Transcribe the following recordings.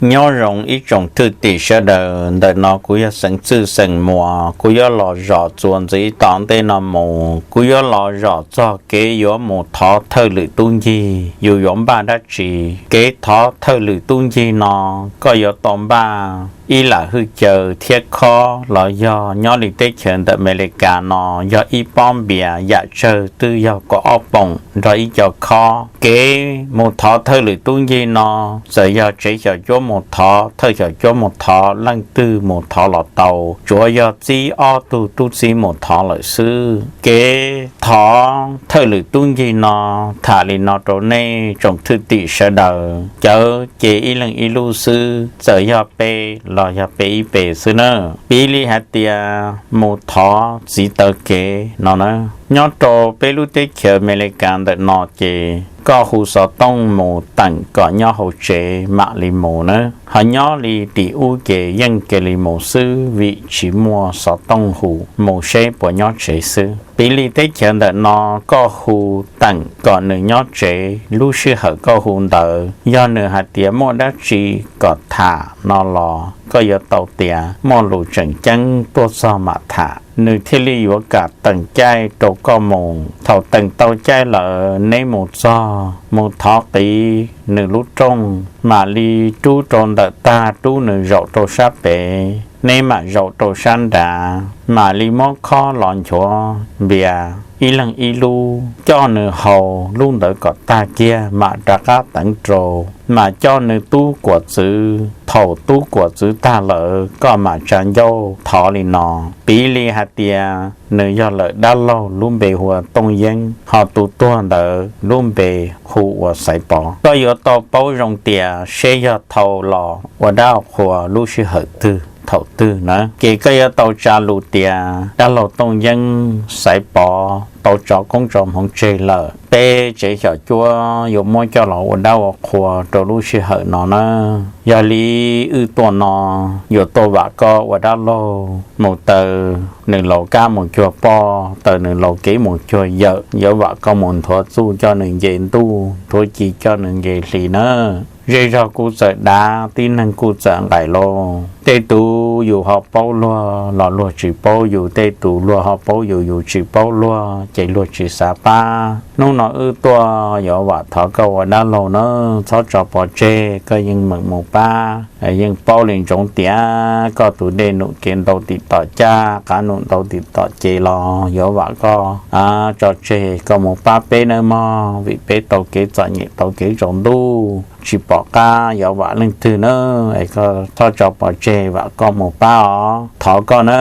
Nyob zoo ib tsoom thwj tim sawv daws, ntawm no kuv yog xeev Txwj xeem Muas, kuv yuav los zom txuas ntxiv tom ntej no mus, kuv yuav los zom txog kev yuav mus thov thawj lwm tub ncig, yus yuav npaj dab tsi. Kev thov thawj lwm tub ncig no, koj yuav tau npaj ib lam hwj caw thiab khob los yog nyob li teb chaws ntawm Amelikas no yog ib pob npias yam tsawg twb yog kaum ob poom nrog ib co khob. Kev mus thov thawj lwm tub ncig no, txawm yog tsev xyom cuab mus thov, thawj xyom cuab mus thov, leej twg mus thov los tau, tsuav yog txib ob tug tub txib mus thov lawm xwb. Kev thov thawj lwm tub ncig no, tham li no rau nej tsoom thwj tim sawv daws, cawv ces ib leeg ib lub xwb, txawm yog pe los yog pe ib pe xwb na. Piv li hais tias mus thov txiv taw kev no na, nyob rau peb lub teb chaws Amelikas ntawm no ces koj hu xov tooj mus teem kom nyob hauv tsev mam li mus na. Ho nyob li tim ub ces yeej cia li mus xwb vim tsis muaj xov tooj hu, mus seb puas nyob tsev xwb. Piv li teb chaws ntawm no koj hu teem kom nws nyob tsev, lub sij hawm koj hu ntawd yog nws hais tias muaj dab tsi kom tham no los koj yuav tau tias muaj lus tseem ceeb tuaj txog mam tham, nws thiaj li yuav kam teem caij rau koj mus. Thaum teem tau caij lawm neb mus txog mus thov qiv nws lub rooj, mam li rub rau ntawm tag, rub nws zaum rau sab pem, neb mam zaum rau sab nrad, mam li muab khob los nchuav npias ib leeg ib lub, coj nws haus lub ntawd kom tag kiag mam rov qab teev rau, mam coj nws tub kuam txwv. Thaum tub kuam txwv tag lawm koj mam tsa ncauj thov li no. Piv li hais tias nws yog lawm dab laug lub npe hu ua Tooj Yeeb, ho tus tuag ntawd lub npe hu ua Xaiv Pov. Koj yuav tau paub zoo tias seb yog thaum los ua dab ua qhua lub sij hawm twg thaum twg na. Ces koj yuav tau tsa lus tias dab laug Tooj Yeeb, Xaiv Pov tau tso koob tso hmoov tseg lawm, peb tsev xyom cuab yuav muab coj los ua dab ua qhua rau lub sij hawm no na. Yog li wb tuaj no yuav tuaj vam koj ua dab laug mus taw nws laus kab mus cuag poj, taw nws laus kev mus cuag yawm, yuav vam koj mus nthuav txuj coj nws nce ntuj, nthuav ci coj nws nce hli na. Zej zog kuj txawm dav, tib neeg kuj txawm nqaim lauj. Tej tus yus ho paub luag los luag tsis paub yus, tej tus luag ho paub yus yus tsis paub luag ces luag tsis xav pab. Hnub no wb tuaj yuav vam thov koj ua dab laug na, txhob tso pov tseg, koj yeej meem mus pab. Yeej paub li ntsoov tias koj tus dej num kev ntau tim tom caj, qav num ntau tim tom ces los yuav vam koj tso tseg, koj mus pab peb nawb mog, vim peb tau kev txom nyem tau kev tsaus ntuj tsis pom qab yuav vam leej twg na. Es koj txhob tso pov tseg, vam koj mus pab os, thov koj na.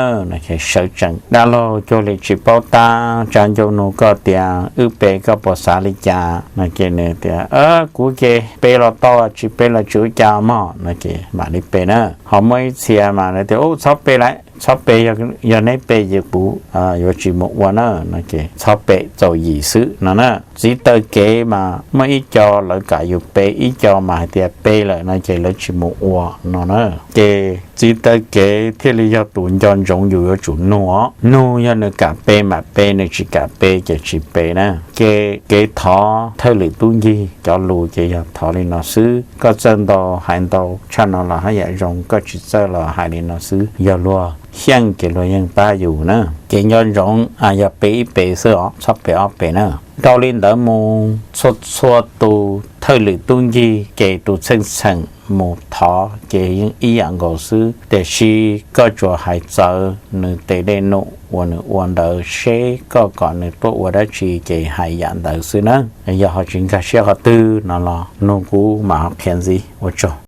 Sawv tsees dab laug cuag li tsis paub tab, tsa ncauj nug koj tias wb pe koj puas xav li cas no ces nws tias kuv ces pe los tau, tsis pe los tsis ua cas mog no ces mam li pe na. Ho muaj ib txhia mas nws tias ub txhob pe lawm, txhob pe, yog neb pe ces kuv yuav tsis mus ua na no ces txhob pe, txaus yim xwb no na. Txiv taw kev mas muaj ib co lawv kam yus pe, ib co mas hais tias pe lawm no ces lawv tsis mus ua no na. Ces txiv taw kev thiaj li yog tus nco ntsoov yus yuav tsum nug os. Nug yog nws kam pe mam pe, nws tsis kam pe ces tsis pe na. Ces kev thov thawj lwm tub ncig cov lus ces yog thov li no xwb. Koj txawj ntau hais ntau tshaj no los haj yam zoo, koj tsis txawj los hais li no xwb. Yog luag xyeej ces luag yeej pab yus na. Kev nco ntsoov yog pe ib pe xwb os, txhob pe ob pe na. Dhau li ntawd mus txhua txhua tus thawj lwm tub ncig ces tus txheej txheem mus thov ces yeej ib yam nkaus xwb, tiam sis koj tsuas hais txawv nws tes dej num uas nws ua ntawd seb koj kom nws tuaj ua dab tsi ces hais yam ntawd xwb na. Yog ho tsis nkag siab qhov twg no los nug kuv mam ho qhia ntxiv. Ua tsaug.